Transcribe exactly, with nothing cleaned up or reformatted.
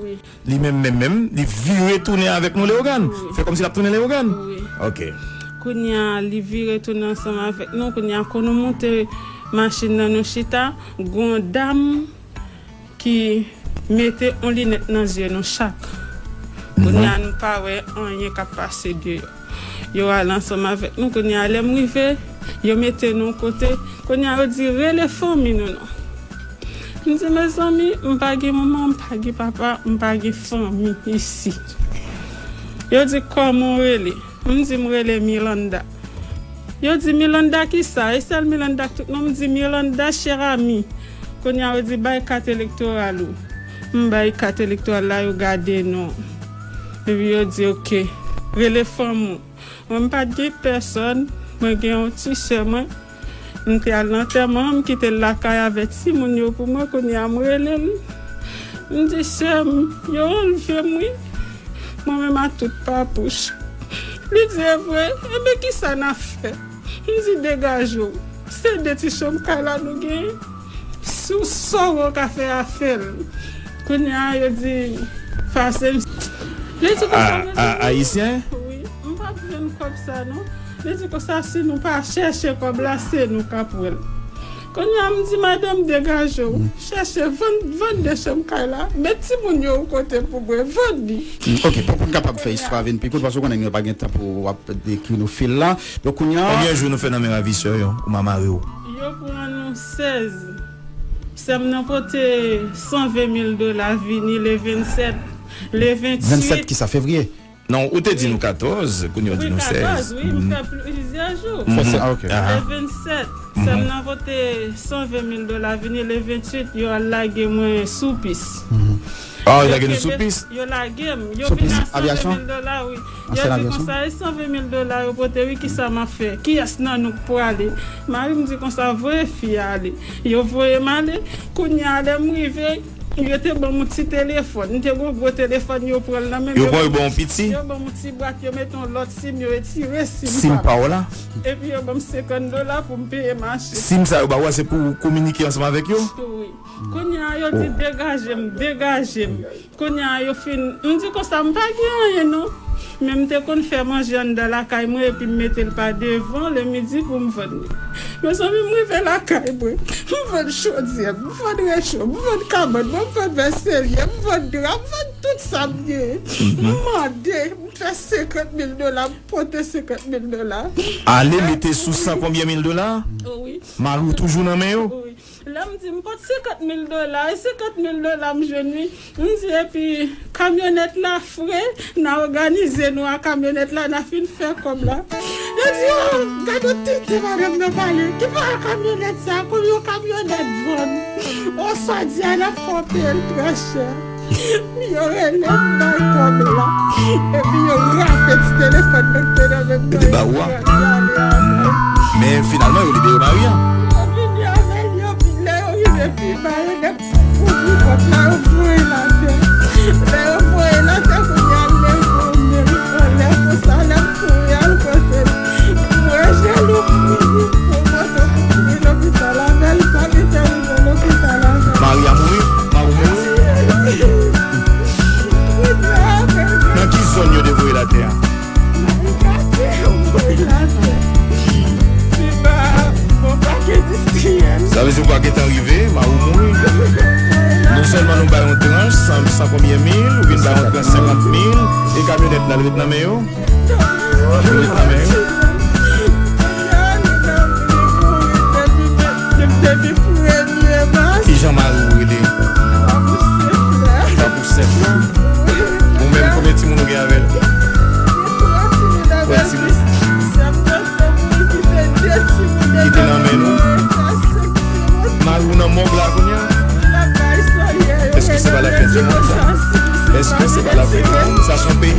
Wi. Li menm, menm, menm, li vire tounen avèk nou Leyogàn. Wi. Fè kòmsi l ap tounen Leyogàn. Wi. Ok. Kounye a, li vire tounen ansanm avèk nou. Kounye a, kon nou moute machin nan, nou chita, gon dam ki mete yon linèt nan zye nou chak. Kounye a, nou pa wè anyen k ap pase deyò. Yo ale ansanm avèk nou. Kounye a, lè m rive, yo mete nou kote. Kounye a, yo di, "Rele fanmi nou non." M di, "Mezanmi, m pa gen manman, m pa gen papa, m pa gen fanmi isi." Yo di, "Kòman w rele?" M di, "M rele Mirlanda." Yo di, "Mirlanda kisa?" E sèl Mirlanda k tout non. M di, "Mirlanda cher ami." Kounye a, yo di, "Bay kat elektoral ou." M bay kat elektoral la, yo gade non. Epi yo di, "Ok, rele fanmi w." Mwen, m pa t gen pèsòn. Mwen gen yon ti sè mwen. M te al nan antèman an, m kite l lakay avèk timoun yo pou mwen. Kounye a, m rele l. M di, "Sè m, yo anlve m wi." Mwen menm a tout papouch. Li di, "E vre? Enben, kisa n ap fè?" M di, "Degaje w. Se de ti chanm kay la nou genyen. Si w sòrè w ka fè a, fè l." Kounye a, yo di, "Pase m." Li di konsa, a, a, ayisyen? Wi, m p ap jwenn kòb sa non. Li di konsa, "Si nou pa chèche kòb la, se nou k ap wè l." Kounye a, m di, "Madanm, degaje w. Chèche vann, vann de chanm kay la. Met timoun yo yon kote pou mwen. Vann li." Mm, ok, pou, pou n kapab fè istwa a vin pi kout, paske w konnen nou pa gen tan pou w ap dekri nou fil la. Donk, kounye a. Konbyen jou nou fè nan men ravisè yo, ou mamare yo? Yo pran nou sèz. Sè m nan pote san ven mil dola vini le vennsèt, le ventuit. Vennsèt kisa, fevriye? Non, ou te di nou katòz, kounye a w di nou sèz. Wi, katòz, wi, m fè plizyè jou. Fè sèz, ah, ok. Le vennsèt, sè m nan pote san ven mil dola vini, le ventuit, yo al lage mwen sou pis. Ah, yo lage nou sou pis? Yo lage m. Yo vin a san ven mil dola, wi. Yo di konsa, "E san ven mil dola yo pote, wi, kisa m ap fè? Kiyès nan nou k prale?" Mari m di konsa, "Voye fi a ale." Yo voye m ale. Kounye a, lè m rive, yo te ban m yon ti telefòn. M te gen yon gwo telefòn, yo pran l nan men m. Yo pran, yo ban w piti? Yo ban m yon ti bwat, yo mete yon lòt sim, yo retire sim pa w la. Epi yo ban m senkant dola pou m peye machin. Sim sa yo ba w a, se pou w kominike ansanm avèk yo? Wi. Kounye a, yo di, "Degaje m, degaje m." Kounye a, yo fin, m di konsa, "M pa gen anyen non." Men m te konn fè manje anndan lakay mwen epi m mete l pa devan le midi pou m vann li. Mezanmi, m rive lakay mwen, m vann chodyè, m vann recho, m vann kabann mwen, m vann vèselye, m vann dra, m vann tout sa m genyen. M mande, m fè senkant mil dola, m pote senkant mil dola. Ale mete sou san konbyen mil dola? Wi. Mari w toujou nan men yo? Wi. Lè m di m pot senkant mil dola, e senkant mil dola m jwenn wi. M di epi kamyonèt la fre, n a òganize nou a kamyonèt la, n a fin fè kòb la. Yo di, "O, gade yon tenten madanm nan pale. Ki pa kamyonèt sa, konbyen yon kamyonèt vann? O, swadyan n ap fè w peye l trè chè." Yo rele m bay kòb la. Epi yo rape ti telefòn nan ki te nan men m nan, yo ale avè l. Men finalman, yo libere Maria. Yo vini avè l, yo vin, lè yo rive pi ba, yo nèk ouvri pòt la, yo voye l atè. Lè yo voye l atè, kounye a, l leve yon men l anlè konsa, lè m kouri al kote l. Mwen, jelou m vini, mwen monte kouri lopital avè l, pa gentan rive lopital avè l. Maria mouri? Mari w mouri? Nan ki zòn yo te voye l atè a? Sa vle di ou pa gentan rive, mari w mouri. Non sèlman nou bay yon tranch, san, san konbyen mil, ou vin bay yon tranch senkant mil, e kamyonèt la, l ret nan men yo? Li ret nan men yo. Depi premye mas. Kijan mari w rele? Papou Sèf la. Ou menm, konbyen timoun ou gen avè l? Twa timoun. Kite nan men nou. Mari w nan mòg la kounye a? Èske se pa lafèt di mond sa? Èske se pa lafèt di mond? Sa se yon peyi?